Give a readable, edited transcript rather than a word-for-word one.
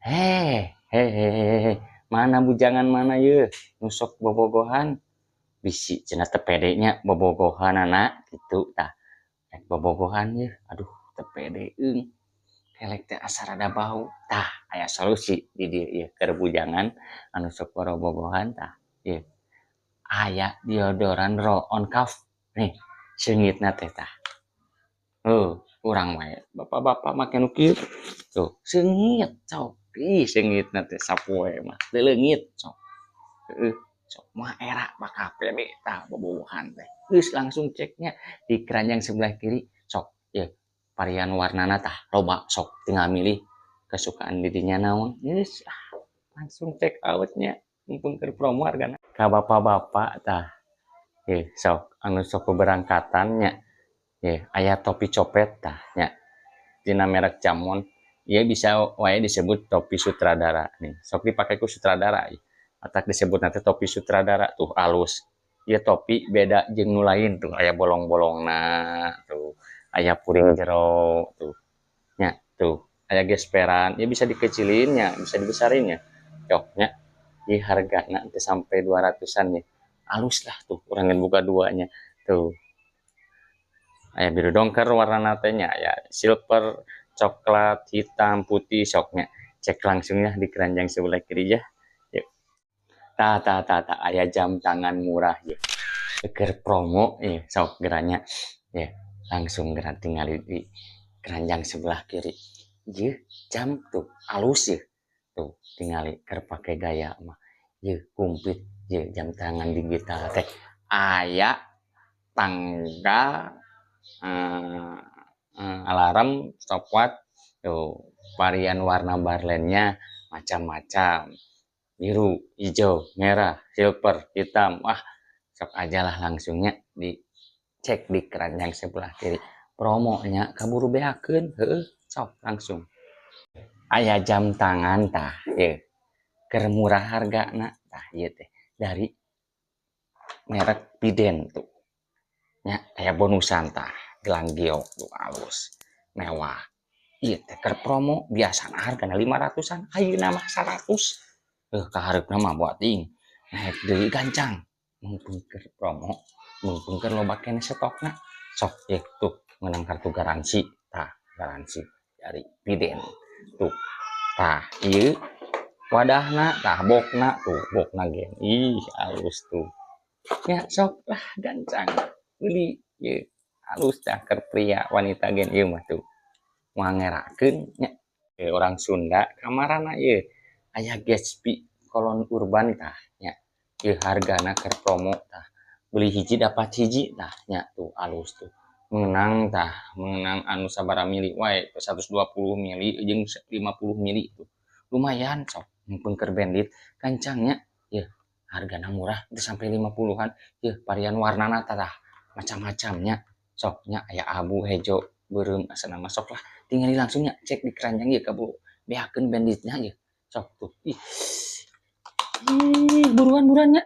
Hehehe, mana bujangan, mana ye nu sok bobogohan? Bisi cenah teu pede nya bobogohanana gitu. Tah, rek bobogohan ye, aduh, teu pede eung, kelek teh asa rada bau. Tah, aya solusi di dieu ieu keur bujangan anu sok bobogohan. Tah, ieu aya deodoran roll on Kahf nih, seungitna teh. Tah, urang wae bapak-bapak make nu kieu tuh, seungit. Sok, ih, seungitna teh sapoe mah teu leungit. Sok, heueuh, sok mah era bakal pede tah bobogohan teh. Geus, langsung ceknya di keranjang sebelah kiri. Sok, ieu varian warnana tah loba. Sok, tinggal milih kesukaan didinya naon. Geus ah, langsung check out nya, mumpung keur promo hargana. Ka bapak-bapak tah, sok anu sok beberangkatan nya, aya topi copet tah nya, tina merek Jamon. Ieu bisa wae disebut topi sutradara nih, sok dipake ku sutradara matak disebut nanti topi sutradara. Tuh, alus ieu topi, beda jeung nu lain. Tuh, aya bolong-bolongna, tuh aya puring jero tuh nya, tuh aya gesperan ya, bisa dikecilin ya, bisa dibesarin ya. Cok nya, di hargana teu sampai 200-an ya, alus lah. Tuh, urang buka duanya. Tuh, aya biru dongker warna teh nya, aya silver, coklat, hitam, putih. Sok nya, cek langsungnya di keranjang sebelah kiri ya. Yuk, tah tah tah tah, aya jam tangan murah ya, keur promo ya. Sok gera nya ya, langsung gera tinggal di keranjang sebelah kiri. Ye, jam tuh alus ya, tuh tinggali keur pake gaya mah ye, komplit ye. Jam tangan digital teh aya tanggal, alarm, stopwatch tuh. Varian warna barlennya macam-macam, biru, hijau, merah, silver, hitam. Wah, sok aja lah, langsungnya dicek di keranjang sebelah kiri. Promonya kaburu beakeun. Heueuh, sok langsung. Aya jam tangan tah ye, keur murah hargana. Tah, ieu teh dari merek Piden tuh nya, aya bonusan tah, gelang giok tuh, alus mewah. Ieu teh keur promo, biasana hargana 500-an, ayeuna mah 100. Kahareupna mah buat ting naik deui gancang, mumpung keur promo, mumpung keur loba keneh stokna. Sok ye, tuh menang kartu garansi. Tah, garansi dari Piden tuh. Tah, ieu wadahna, tah boxna tuh, boxna gen ih alus tuh ya. Sok lah, gancang beli ye, alus tah, keur pria wanita gen ieu mah tuh, moal ngerakeun nya. Orang Sunda kamarana ye, aya Gatsby Cologne Urban tah nya. Ieu hargana keur promo tah, beli hiji dapat hiji tah nya. Tuh, alus tuh, menang tah, menang anu sabaraha mili wae, 120 mili jeung 50 mili tuh, lumayan. Sok, mumpung keur bandit, gancangnya ya, hargana murah itu sampai 50-an ya. Varian warnana tah macam-macamnya. Sok nya, aya abu, hejo, beureum asana mah. Sok lah, tinggal langsungnya cek di keranjang ya, kaburu beakeun banditnya ya. Sok tuh, ih, ih, buruan buruannya.